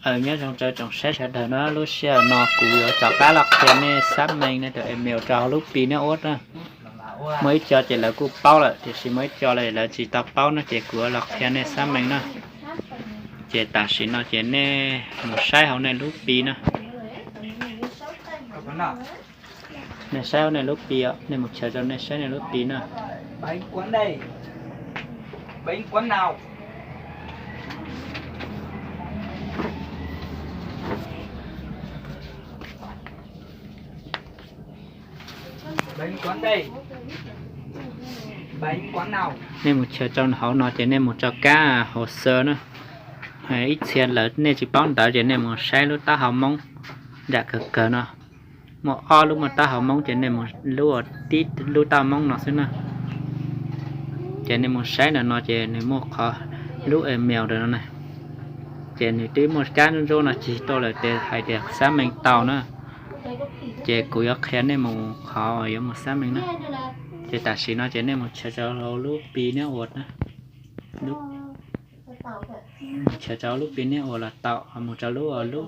Nyob zoo rau tsoom saib sawv daws na, lub sij hawm no kuv yuav rov qab los qhia nej xab mees nej tus email rau hauv lub Pi nej ua na. Muaj ib co ces lawv kuj paub lawm, tiam sis muaj ib co lawv tsis tau paub no ces kuv yuav los qhia nej xab mees na. Ces tam sim no ces nej mus saib hauv nej lub Pi na. Nej saib hauv nej lub Pi os, nej mus chaws rau nej saib nej lub Pi na. Nej mus chaws rau hauv no ces nej mus rau kab hồ sơ na. Ib txhia lawv nej tsis paub ntawv ces nej mus saib lub taub hau Hmoob nram kawg kawg no. Muaj ob lub, muaj taub hau Hmoob ces nej mus lub tib lub taub hau Hmoob no xwb na. Ces nej mus saib ntawm no ces nws muaj qhov lub email ntawm no na. Ces nws twb muaj kab ntsuab ntsuab no cig tuaj lawm ces hais tias xab mees tau na. Ces kuv yuav qhia nej mus qhov yuav mus xab mees na. Ces tam sim no ces nej mus chaws rau lub Pi nej ua na. Mus chaws rau lub Pi nej ua los tau, mus rau lub, lub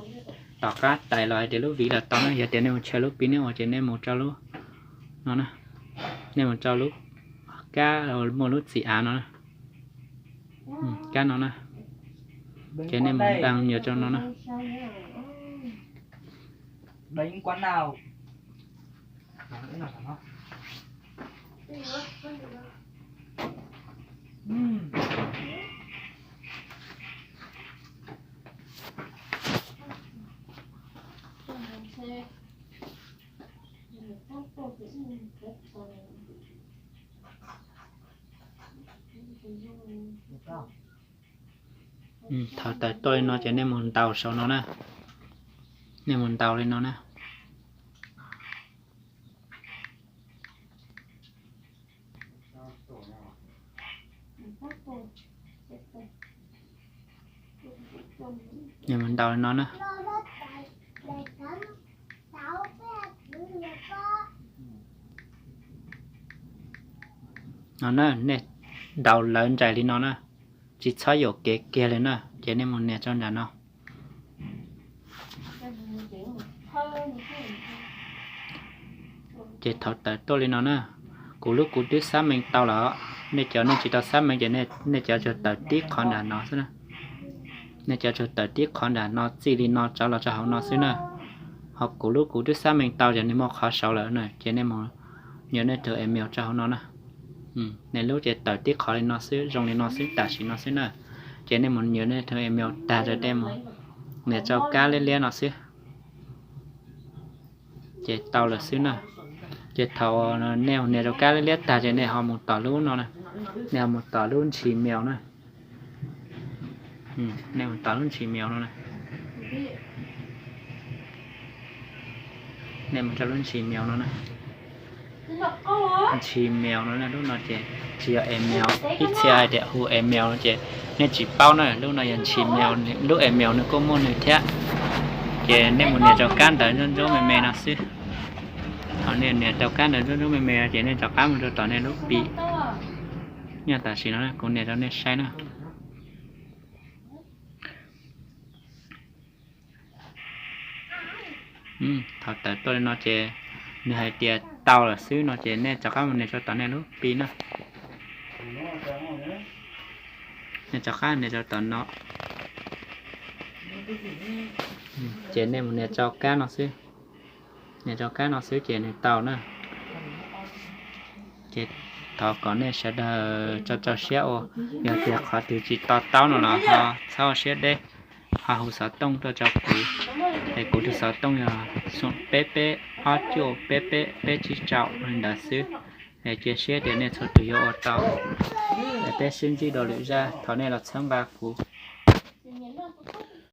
tom qab tais los hais tias lub viv los tau na. Yog tias nej mus chaws lub Pi nej ua ces nej mus rau lub no na. Nej mus rau lub kab muaj lub txiv av no na. Kab no na. Ces nej mus đăng nhập rau no na. Thaum tawm tuaj li no ces nej mus ntaus saum no na. Nej mus ntaus li no na. Nej mus ntaus li no na. No na, nej ntaus lawv nraim li no na, tsis txhob yuam kev kiag li na, ces nej mus nias rau nram no. Ces thaum tawm tuaj li no na, kuv lub kuv twb xab mees tau lawm. Nej cov nej tsis tau xab mees ces nej cov tsuas tawm tib qhov nram no xwb na. Nej cov tsuas tawm tib qhov nram no txij li no rov los rau hauv no xwb na. Ho kuv lub kuv twb xab mees tau ces nws muaj qhov saud lawm na, ces nej mus nyuam nej tus email rau hauv no na. Nej lub ces tawm tib qhov li no xwb, zoo li no xwb, tam sim no xwb na. Ces nej mus nyuam nej tus email tag rau tej mus nias rau kab liab liab no xwb. Ces tau lawm xwb na. Ces thaum nej nias rau kab liab liab tag ces nej ho mus tom lub no, nej ho mus tom lub Gmail na. Nej mus tom lub Gmail no na. Nej mus rau lub Gmail no na. Gmail no na, lub no ces tsis yog email, ib txhia hais tias hu email no ces nej tsis paub na, lub no yog Gmail, lub email nws kuj muaj nws thiab. Ces nej mus nias rau kab ntawv ntsuab ntsuab me me no xwb. Thaum nej nias rau kab ntawv ntsuab ntsuab me me ces nej rov qab mus rau tom nej lub Pi. Nyob tam sim no kuv nias rau nej saib na. Thaum tawm tuaj li no ces nws hais tias tau lawm xwb no ces nej rov qab mus nias rau tom nej lub Pi na. Nej rov qab nias rau tom no. Ces nej mus nias rau kab no xwb. Nias rau kab no xwb ces nws tau na. Ces thov kom nej sawv daws rau rau siab ua, yog tias qhov twg tsis to taub no los ho txhob siab deb, ho hu xov tooj tuaj rau kuv. Es kuv tus xov tooj yog xoom peb peb ob cuaj peb peb peb tsib rau li ntawd xwb. Es cia siab tias nej txhua tus yuav ua tau. Es peb sib ntsib dua lwm zaj, thov nej los txhawb nqa kuv.